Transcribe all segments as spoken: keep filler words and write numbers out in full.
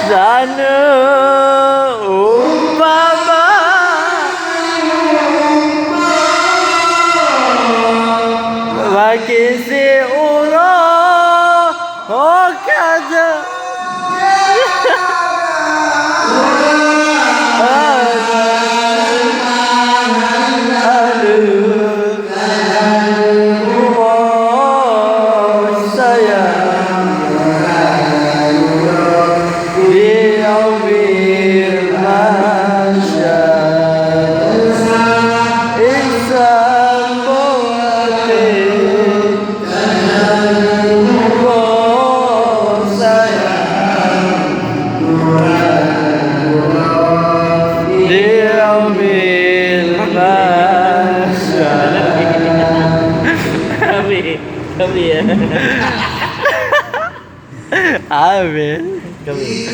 Taneuk umpama bak isi uroe, oh, ka jeuet. Aduh. Kami, kami ya. Habis. Kami.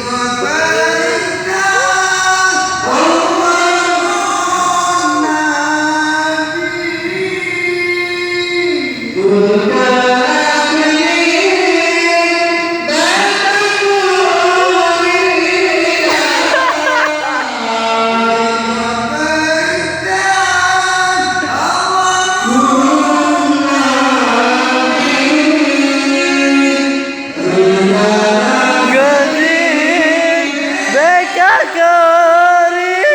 Geuchik bèk ka keurija,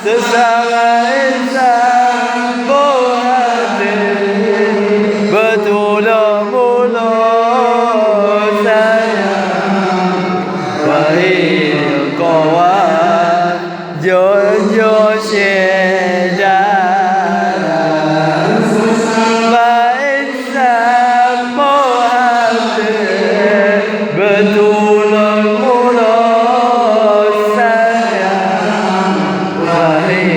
seusama insan boh até, beutulông mulo sayang, wahé kawan. Jujur syedara, seusama insan boh até, beutulông mulo sayang, wahé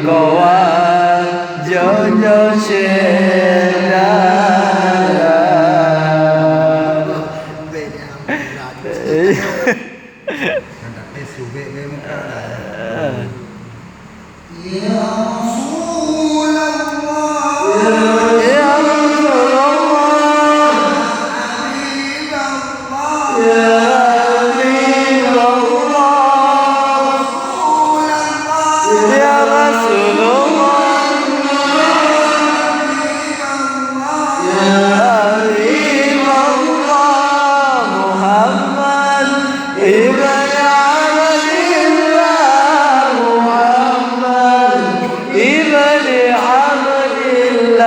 kawan, jujur syedara. Kan tak tes subek weh muka dah. Ya Rasulullah. Ya Rasulullah. Ya Habiballah. Ya Rasulullah. Ya Habiballah. Muhammad. Ibni Abdillah Muhammad, ibni Abdillah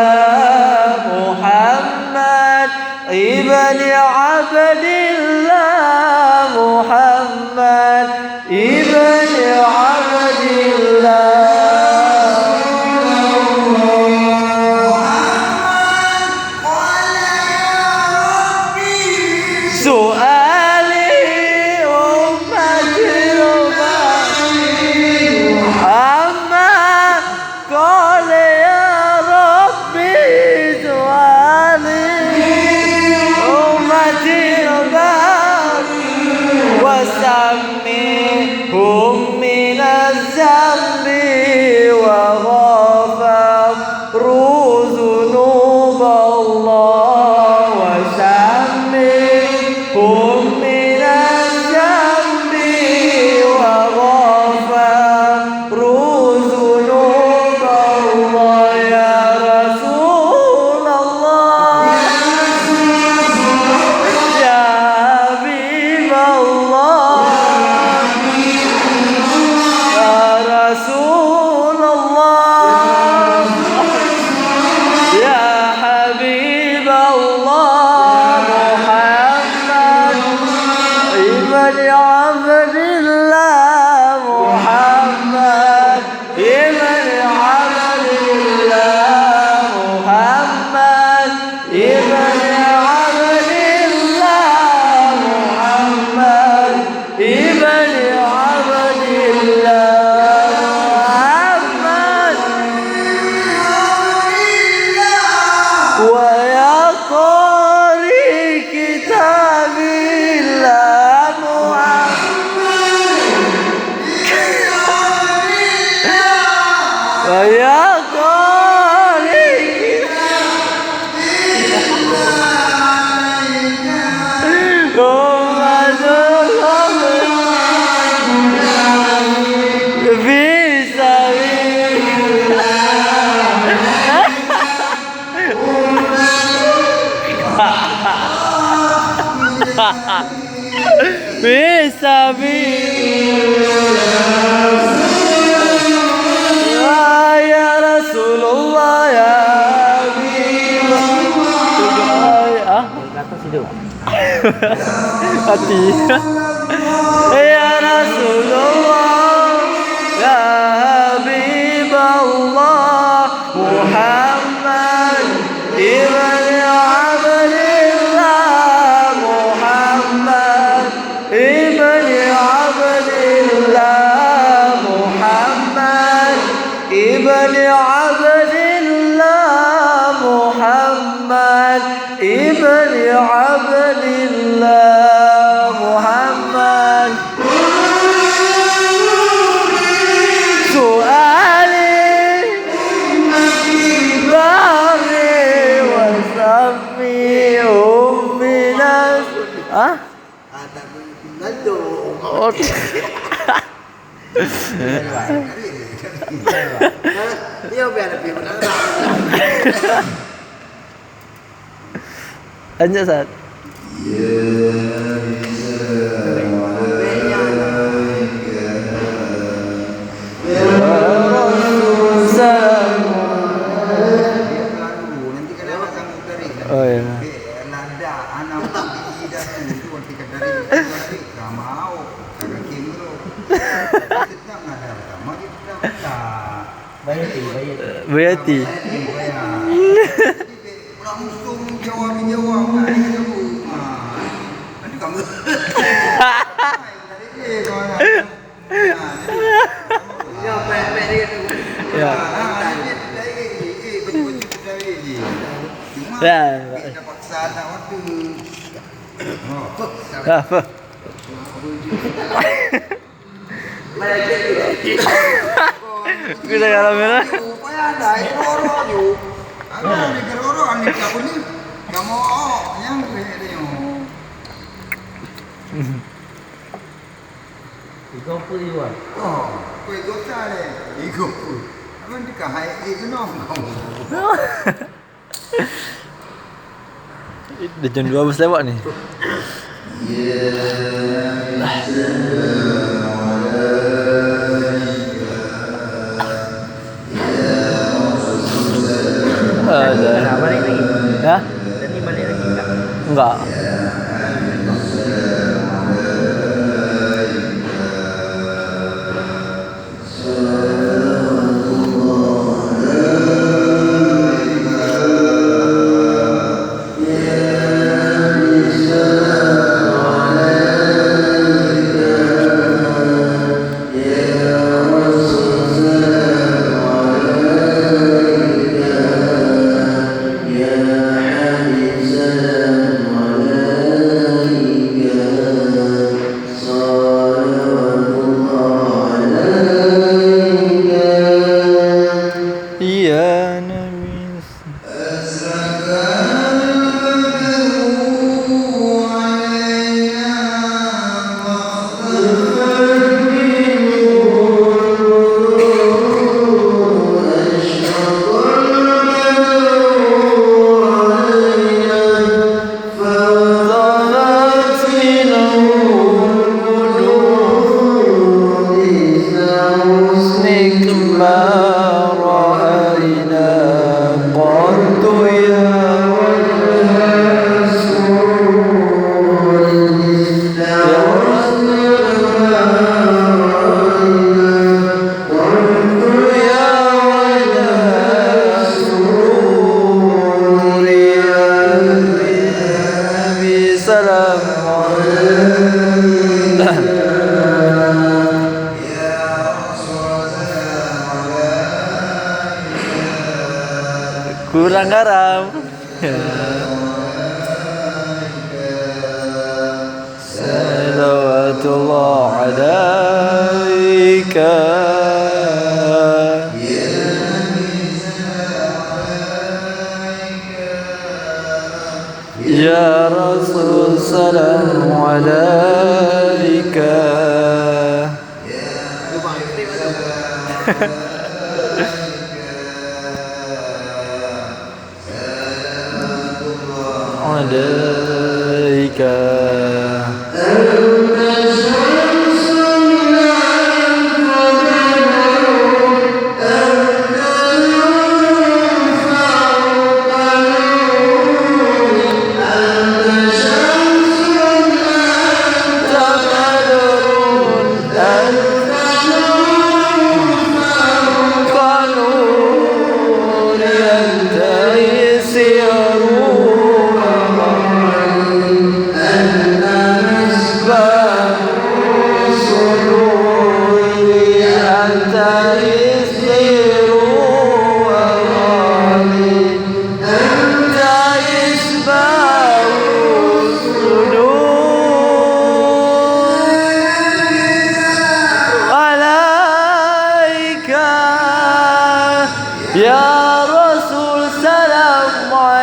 Muhammad, ibni Abdillah Muhammad, ibni Abdillah. Su'ali ummati Muhammad, qala ya Rabbi Bisa, bisa. Ya Rasulullah, ya Habibullah. Ah? Hati. Ya Rasulullah, ya Habiballah, Muhammad ibn Abdillah, Muhammad ibn Abdillah, Muhammad ibn Abdillah, Muhammad ibn Abdillah, Muhammad. Su'ali bari wa sammi ummi nas-, ah? Oh. Lanjut, Ustaz. Oh, ya. Bayati, bayati. Bayati. Ya. Ya. Ya, apa? Kita dalam ni lah. Igo peue iwa? Oh, peue igo sa lé? Igo peue? Abang dikah hai eh keunoe. Dah jam dua belas lewat ni. Ada. Hah? Enggak. صلوات الله عليك يا نبي. Kurang garam. صلوات الله عليك. يا رسول سلام عليك. عليك.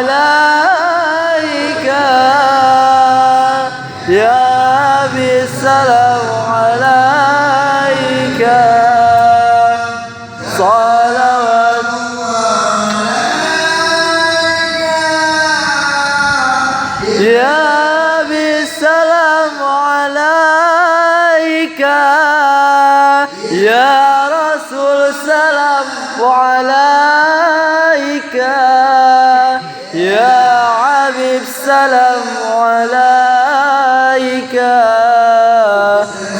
عليك يا حبيب سلام عليك صلوات الله عليك يا حبيب سلام عليك يا رسول سلام عليك يا حبيب سلام عليك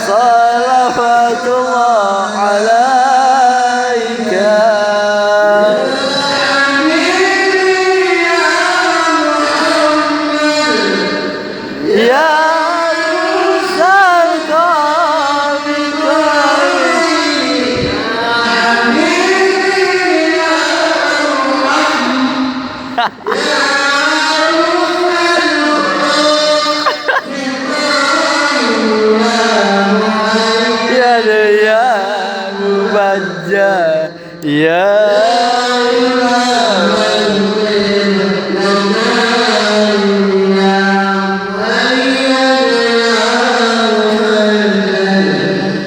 صلوات الله عليك يا رسول سلام عليك يا ريان بجا يا إمام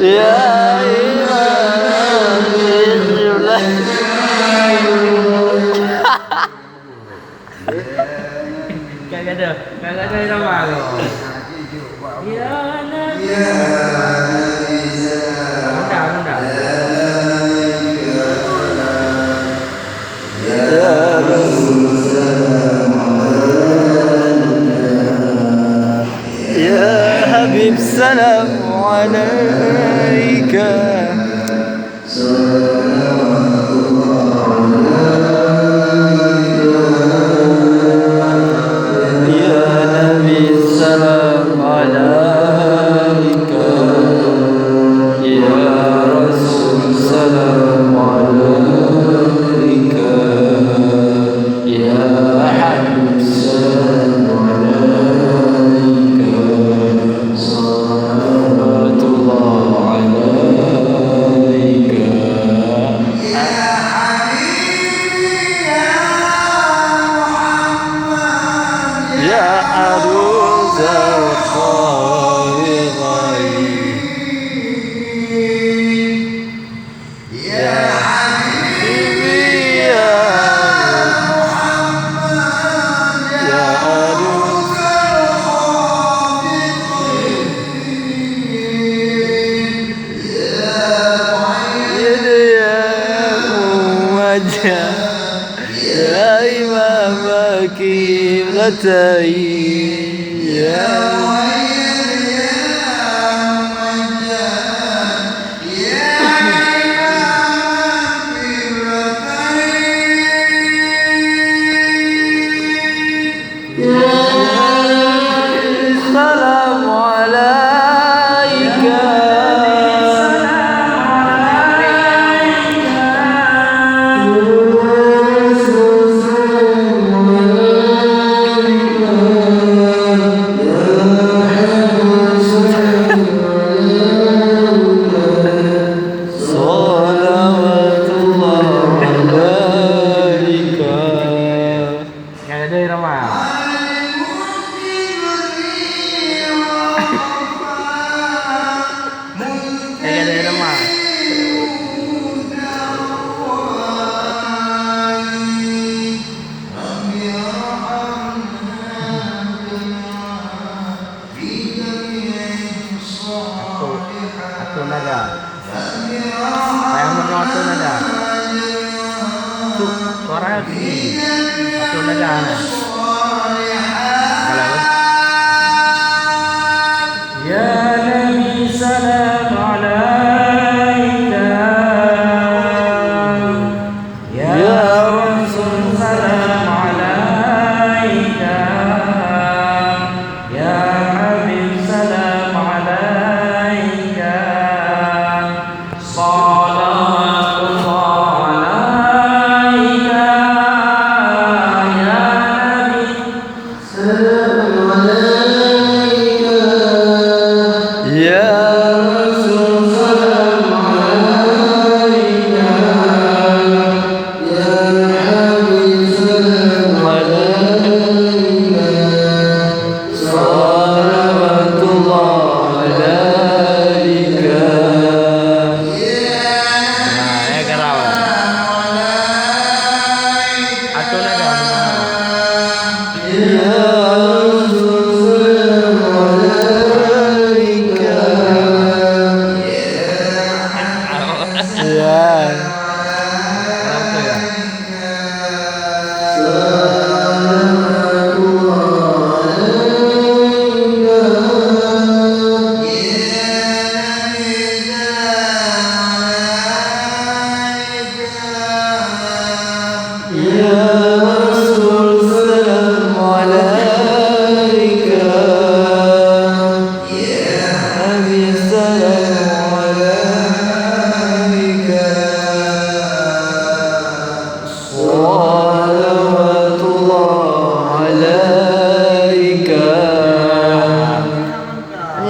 يا إمام Ka gadoh, ka gadoh irama tu. Ya Nabi. Mudah, mudah. يا رسول سلام عليك يا حبيب سلام عليك صلوات الله عليك يا نبي سلام عليك يا رسول سلام عليك يا حبيب سلام عليك صلوات الله عليك يا حبيبي يا محمد يا عروس الخير يا حبيبي يا محمد يا عروس الخير يا مؤيد يا موجه يا إمام قبلتين يا مؤيد يا موجه يا إمام قبلتين السلام عليك صلوات الله عليك Nyang gadôh irama. Nyang gadôh irama. Atô, atô naga. Payah meunyoe atô naga. Su-, suara gini. Atô naga na. Kalau. Ya Nabi salam alaika. Ya Rasul salam alaika, ya Habib salam alaika, salawatullah alaika, ya Nabi. سلام عليك يا رسول سلام عليك يا حبيب سلام يا رسول سلام عليك، يا حبيب سلام عليك، صلوات الله عليك.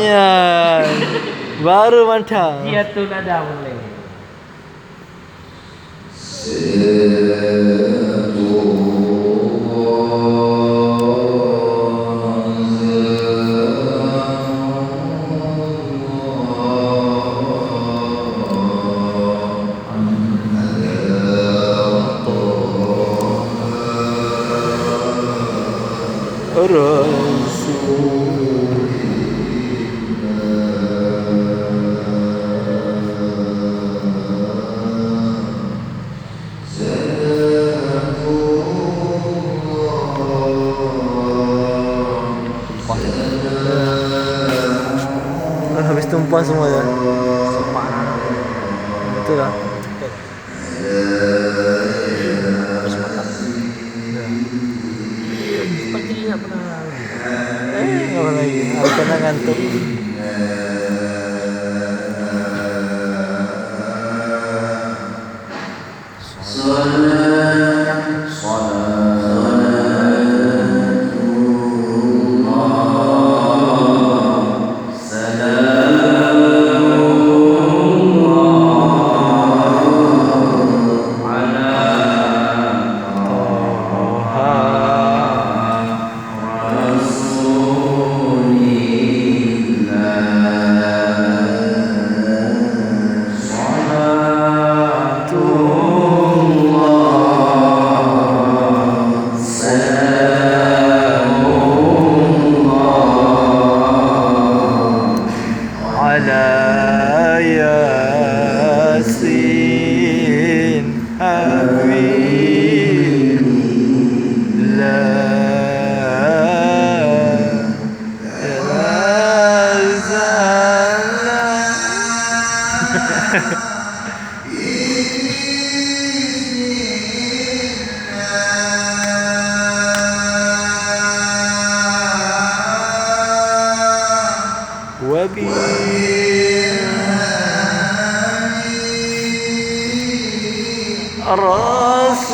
Ya, baru mantap. Dia tu nada boleh. Ah, habis tumpah semua ya. Betul lah. Terus makan. Ya. Seperti ingat pernah lagi. Eh, apa lagi? Aku pernah ngantuk. على ياسين حبيب الله. وبه رسول